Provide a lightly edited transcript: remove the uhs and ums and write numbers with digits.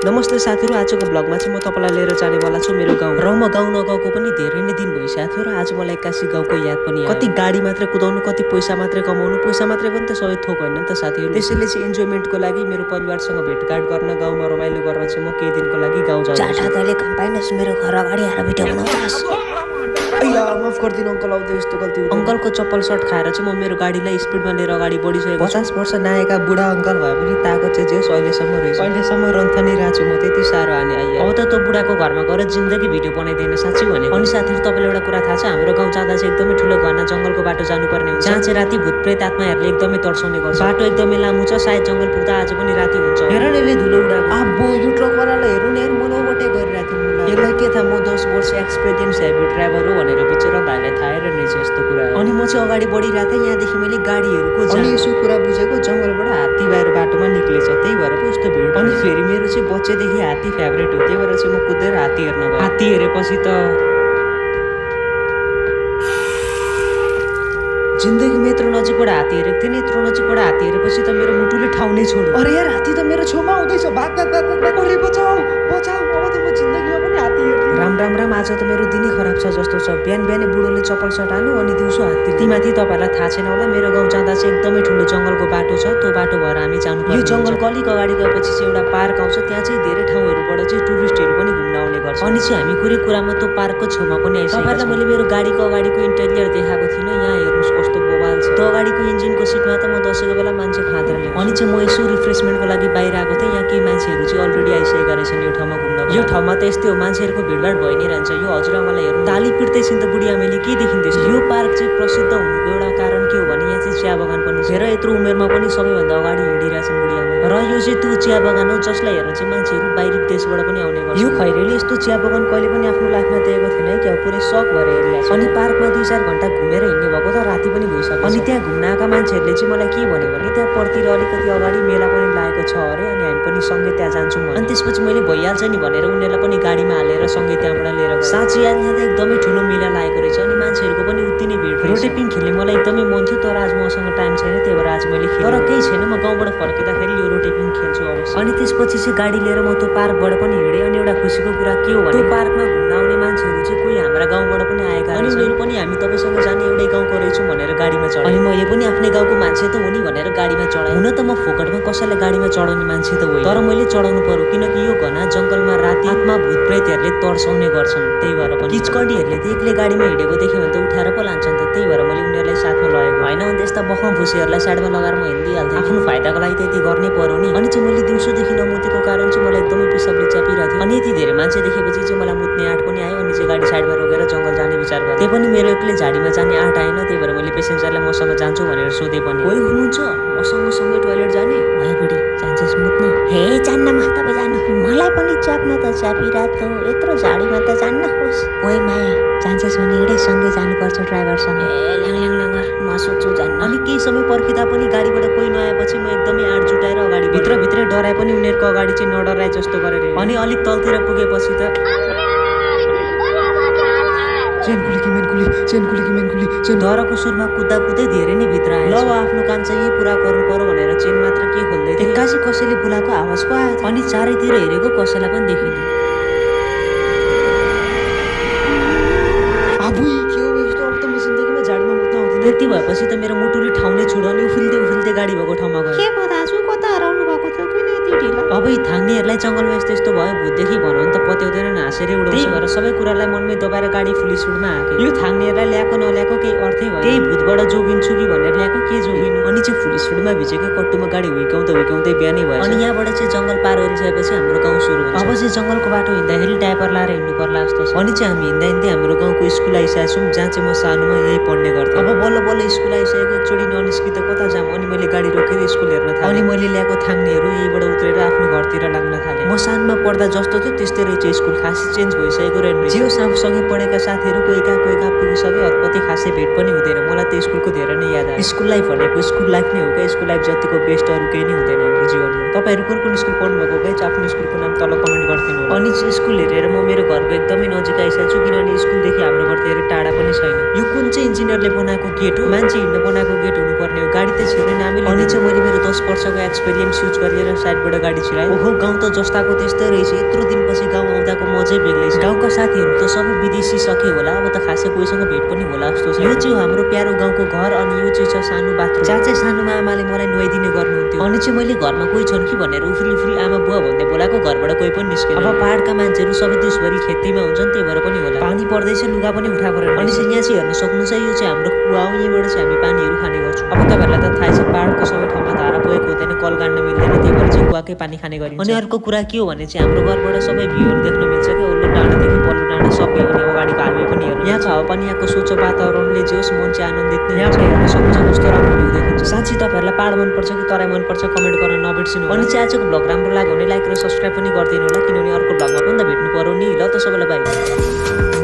नमस्ते साथीहरु, आजको ब्लगमा चाहिँ म तपाईलाई लिएर जानेवाला छु मेरो गाउँ र म गाउँ नगएको पनि धेरै नै दिन भइसक्यो र आज मलाई एक्कासी गाउँको याद पनि आयो। कति गाडी मात्रै कुदाउनु, कति पैसा मात्रै कमाउनु, पैसा मात्रै पनि त सबै थोक होइन नि त साथीहरु। त्यसैले चाहिँ इन्जोयमेन्टको लागि मेरो परिवारसँग भेटघाट गर्न, गाउँमा रमाइलो गर्न चाहिँ म केही दिनको लागि गाउँ जाउँछु। चाटा तैले काम पाइनस् मेरो घर अगाडि आएर भिडियो बनाउँछस्। अय्या माफ गरिदिनु अंकल, आउँदै यस्तो गल्ती हुँदैन। अंकलको चप्पल सर्ट खाएर चाहिँ म मेरो गाडीलाई स्पिडमा लिएर अगाडि बढिसकेको 50 वर्ष नआएका बुढा अंकल भए पनि ताको चाहिँ जे अहिलेसम्म रहेछ। अहिलेसम्म रन्थनी राछु म त्यति साह्रो हाने आइया। अब त बुढाको घरमा गएर जिन्दगी भिडियो बनाइदैन साच्चै भने। अनि साथीहरु, तपाईलाई एउटा कुरा थाहा छ, हाम्रो गाउँ जाँदा चाहिँ एकदमै ठुलो घना जंगलको बाटो जानुपर्ने हुन्छ, जहाँ चाहिँ राति भूतप्रेत आत्माहरुले एकदमै तर्साउने गर्छ। बाटो एकदमै लामो छ, सायद जंगल पुग्दा आज पनि राति हुन्छ। हेर न यसले धुलो उडाको। आबो यो ट्रकवालालाई हेर्नु न, हेर मनोबटे गरिरहेको थियो मुला। यसलाई के थाहा म 10 वर्ष एक्सपिरियन्स हेभी ड्राइभर हो भनेर बिचरा भाइलाई थाहै रहेछ यस्तो कुरा। अनि म चाहिँ अगाडि बढिरहेको थिएँ, यहाँदेखि मैले गाडीहरुको अनि यसो कुरा बुझेको जंगलबाट हात्ती बाहिर बाटोमा निक्लेछ, त्यही भएर पो यस्तो भिड। अनि फेरि मेरो चाहिँ बच्चैदेखि हात्ती फेभरेट हो, त्यही भएर चाहिँ म कुदेर हात्ती हेर्न गएँ। हात्ती हेरेपछि त जिन्दगीमा यत्रो नजिकबाट हात्ती हेरेको थिएँ नि, यत्रो नजिकबाट हात्ती हेरेपछि त मेरो मुटुले ठाउँ नै छोड्यो। अरे यार, हात्ती त मेरो छेउमा आउँदैछ, भाग भाग भाग भाग। अरे बचाऊ बचाऊ, अब त म जिन्दगीमा पनि हात्ती हेर्दिन। राम राम राम, आज त मेरो दिनै खराब छ जस्तो छ। बिहान बिहानै बुढोले चप्पल सर्ट हाल्नु अनि दिउँसो हात्ती। तीमाथि तपाईहरुलाई थाहा छैन होला, मेरो गाउँ जाँदा चाहिँ एकदमै ठुलो जंगलको बाटो छ, त्यो बाटो भएर हामी जानुपर्छ। यो जंगलको अलिक अगाडि गएपछि चाहिँ एउटा पार्क आउँछ, त्यहाँ चाहिँ धेरै ठाउँहरुबाट चाहिँ टुरिस्टहरु पनि घुम्न आउने गर्छ। अनि चाहिँ हामी कुरै कुरामा त्यो पार्कको छेउमा पनि आइसकेका छौं। तपाईहरुलाई मैले मेरो गाडीको अगाडिको इन्टेरियर देखाएको थिएन, यहाँ हेर्नुस् कस्तो बोबाल छ। त्यो अगाडिको इन्जिनको सिटमा त म दशैंको बेला मान्छे खाँदेर ल्याउँछु। अनि चाहिँ म यसो रिफ्रेशमेन्टको लागि बाहिर आएको थिएँ, यहाँ केही मान्छेहरु चाहिँ अलरेडी आइसकेका रहेछन् यो ठाउँमा घुम्न। यो ठाउँमा त यस्तै हो, मान्छेहरुको भिडभाड भइ नै रहन्छ। यो हजुरआमालाई हेर्नु, ताली पिट्दैछिन् त बुढी आमाले, के देखिन्दैछ। यो पार्क चाहिँ प्रसिद्ध हुनुको एउटा कारण के हो भने यहाँ चाहिँ चिया बगान पनि छ। हेर यत्रो उमेरमा पनि सबैभन्दा अगाडि हिँडिरहेछन् बुढी आमा। र यो चाहिँ त्यो चिया बगान हो जसलाई हेर्न चाहिँ मान्छेहरु बाहिरी देशबाट पनि आउने गर्छन्। यो खैरेले यस्तो चिया बगान कहिले पनि आफ्नो लाइफमा देखेको थिएन है, क्या पुरै शक भएर हेरिरहेछ। अनि पार्कमा 2-4 घण्टा घुमेर हिँड्ने भएको त राति पनि भइसक्यो। अनि त्यहाँ घुम्न आएका मान्छेहरुले चाहिँ मलाई के भन्यो भने त्यहाँ पर्तिर अलिकति अगाडि मेला पनि लागेको छ अरे, अनि हामी पनि सँगै त्यहाँ जान्छौँ भने। अनि त्यसपछि मैले भइहाल्छ नि भनेर उनीहरुलाई पनि गाडीमा हालेर सँगै त्यहाँबाट लिएर गएँ। साँच्चै यार, यहाँ त एकदमै ठुलो मेला लागेको रहेछ अनि मान्छेहरुको पनि उति नै भिड। रोटेपिङ खेल्ने मलाई एकदमै मन थियो, तर आज मसँग टाइम छैन, त्यही भएर आज मैले खेलेँ। तर केही छैन, म गाउँबाट फर्किँदाखेरि यो रोटेपिङ खेल्छु अवश्य। अनि त्यसपछि चाहिँ गाडी लिएर म त्यो पार्कबाट पनि हिँडेँ। अनि एउटा खुसीको कुरा के हो भने त्यो पार्कमा घुम्न आउने मान्छेहरु चाहिँ कोही हाम्रा गाउँबाट पनि आएका अनि उनीहरु पनि हामी तपाईसँग जाने एउटै गाउँको रहेछौँ भनेर गाडीमा चढे। अनि मैले पनि आफ्नै गाउँको मान्छे त हो नि भनेर गाडीमा चढाएँ। हुन त म फोकटमा कसैलाई गाडीमा चढाउने मान्छे त होइन, तर मैले चढाउनु पर्यो किनकि यो घना जंगलमा राति आत्मा भूतप्रेतहरुले तर्साउने गर्छन्, त्यही भएर पनि। किचकण्डीहरुले त एक्लै गाडीमा हिँडेको देख्यो भने त उठाएर पो लान्छन् त, त्यही भएर मैले उनीहरुलाई साथमा लगेको हैन। अनि त्यस्ता बखम फुसीहरुलाई साइडमा लगाएर म हिँडिहाल्थेँ, आफ्नो फाइदाको लागि त यति गर्नै पर्यो नि। अनि चाहिँ मैले दिउँसोदेखि नमुतेको कारण चाहिँ मलाई एकदमै पिसाबले च्यापिरहेको थियो। अनि यति धेरै मान्छे देखेपछि चाहिँ मलाई मुत्ने आँट पनि आयो। अनि चाहिँ गाडी साइडमा रोकेर जंगल जाने विचार गरेँ। त्यही पनि मेरो एक्लै झाडीमा जाने आँट आएन, त्यही भएर मैले पेसेन्जरलाई मसँग जान्छु भनेर सोधे पनि। कोही हुनुहुन्छ मसँग सँगै टोयलेट जाने? ओए बुढी, जान्छस् मुत्न? हे जान्न म, तपाईँ जानु। मलाई पनि च्याप्न त च्यापिरहेको, यत्रो झाडीमा त जान्न होस्। ओए माया, जान्छस् भने हिँडै सँगै जानुपर्छ ड्राइभरसँग। ए ल्याङ ल्याङ ल्याङ, म सोच्छु जान्न। अनि केही समय पर्खिँदा पनि गाडीबाट कोही नआएपछि म एकदमै आँट जुटाएर अगाडि भित्रभित्रै डराए पनि उनीहरुको अगाडि चाहिँ नडराए जस्तो गरेर। अनि अलिक तलतिर पुगेपछि त डरको सुरमा कुद्दा कुद्दै धेरै नै भित्र आए। ल आफ्नो काम चाहिँ यही पुरा गर्नु पर्यो भनेर चेन मात्र के खोल्दै थिए, एक्कासी कसैले बुलाएको आवाज पो आयो। अनि चारैतिर हेरेको कसैलाई पनि देखिन। आबुई के हो यस्तो, अब त म जिन्दगीमा झाडीमा मुत्न आउँदिन। त्यति भएपछि त मेरो मुटुले ठाउँ नै छोड्यो अनि उफिल्दै उफिल्दै गाडी भएको ठाउँमा गयो। के पो दाजु, कता हराउनु भएको थियो, किन यति ढिलो? अब यी थाङ्नेहरुलाई जंगलमा यस्तो यस्तो भयो, भूतदेखि भनौँ त पत्याउँदैनन्, हाँसेरै उडाउँछ। त्यही भएर सबै कुरालाई मनमै दबाएर गाडी फुल स्पिडमा हाके। यो थाङ्नेहरुलाई ल्याएको नल्याएको केही अर्थै भएन, त्यही भूतबाट जोगिन्छु कि भनेर ल्याएको, के जोगिनु। अनि चाहिँ फुल स्पिडमा भिजेको कट्टुमा गाडी हुइकाउँदै बिहानै भयो। अनि यहाँबाट चाहिँ जंगल पार गरिसकेपछि हाम्रो गाउँ सुरु हुन्छ। अब चाहिँ जंगलको बाटो हिँड्दाखेरि डाइपर लाएर हिँड्नु पर्ला जस्तो छ। अनि चाहिँ हामी हिँड्दा हिँड्दै हाम्रो गाउँको स्कुल आइसकेका छौँ, जहाँ चाहिँ म सानोमा यही पढ्ने गर्थेँ। अब बल्ल बल्ल स्कुल आइसकेको, एकचोटि ननिस्किँदा कता जाम। अनि मैले गाडी रोकेर स्कुल हेर्न थालेँ। अनि मैले ल्याएको थाङ्नेहरु यहीबाट उत्रेर आफ्नो घरतिर लाग्न थालेँ। म सानमा पढ्दा जस्तो थियो त्यस्तै रहेछ स्कुल, खासै चेन्ज भइसकेको रहेछ। जे सँगै पढेका साथीहरु कोही कहाँ पुगिसके, हतपति खासै भेट पनि हुँदैन। मलाई त स्कुलको धेरै नै याद आयो। स्कुल लाइफ भनेको स्कुल लाइफ नै हो क्या, स्कुल लाइफ जतिको बेस्ट अरु केही नै हुँदैन हाम्रो जीवनमा। तपाईहरु कुन स्कुल पढ्नु भएको गाइस, आफ्नो स्कुलको नाम तल कमेन्ट गरिदिनु होला। अनि स्कुल हेरेर म मेरो घरको एकदमै नजिक आइसकेको छु, किनभने स्कुलदेखि हाम्रो घर धेरै टाढा पनि छैन। यो कुन चाहिँ इन्जिनियरले बनाएको गेट हो, मान्छे हिँड्न बनाएको गेट हुनुपर्ने हो, गाडी त छिर्नै नामिल। अनि चाहिँ मैले मेरो 10 वर्षको एक्सपिरियन्स युज गरेर साइडबाट गाडी छिराएँ। ओहो, गाउँ त जस्ता गएको त्यस्तै रहेछ। यत्रो दिनपछि गाउँ आउँदाको मजै बेग्लै छ। गाउँका साथीहरू त सबै विदेशी सके होला, अब त खासै कोहीसँग भेट पनि होला जस्तो छ। यो चाहिँ हाम्रो प्यारो गाउँको घर अनि यो चाहिँ छ सानो बाथरुम। जहाँ चाहिँ सानोमा आमाले मलाई नुहाइदिने गर्नुहुन्थ्यो। अनि चाहिँ मैले घरमा कोही छन् कि भनेर उफ्री उफ्री आमा बुवा भन्दै बोलाएको, घरबाट कोही पनि निस्केन। अब पहाडका मान्छेहरू सबै देशभरि खेतीमा हुन्छन्, त्यही भएर पनि होला। पानी पर्दैछ, लुगा पनि उठा परेन। अनि चाहिँ यहाँ चाहिँ हेर्न सक्नुहुन्छ, यो चाहिँ हाम्रो कुवा हो, यहीँबाट चाहिँ हामी पानीहरू खाने गर्छौँ। अब तपाईँहरूलाई त थाहै छ, पहाडको सबै ठाउँमा धारा पुगेको हुँदैन, कल गाड्न मिल्दैन, त्यही भएर चाहिँ कुवाकै पानी खाने गरिन्छ। अनि अर्को कुरा के हो भने चाहिँ हाम्रो घरबाट सबै भ्यूहरू देख्न मिल्छ क्या, ओल्लो डाँडादेखि पल्लो डाँडा सबै, अनि अगाडिको हाइवे पनि हेर्नु। यहाँको हावापानी, यहाँको स्वच्छ वातावरणले जे होस् मन चाहिँ आनन्दित नै। यहाँ हेर्न सक्नुहुन्छ कस्तो राम्रो भ्यू देखिन्छ। साँच्चै तपाईँहरूलाई पहाड मनपर्छ कि तराई मनपर्छ कमेन्ट गर्न नबिर्सिनु। अनि चाहिँ आजको भ्लग राम्रो लाग्यो भने लाइक र सब्सक्राइब पनि गरिदिनु होला, किनभने अर्को भ्लगमा पनि त भेट्नु पर्यो नि। ल त सबैलाई बाई।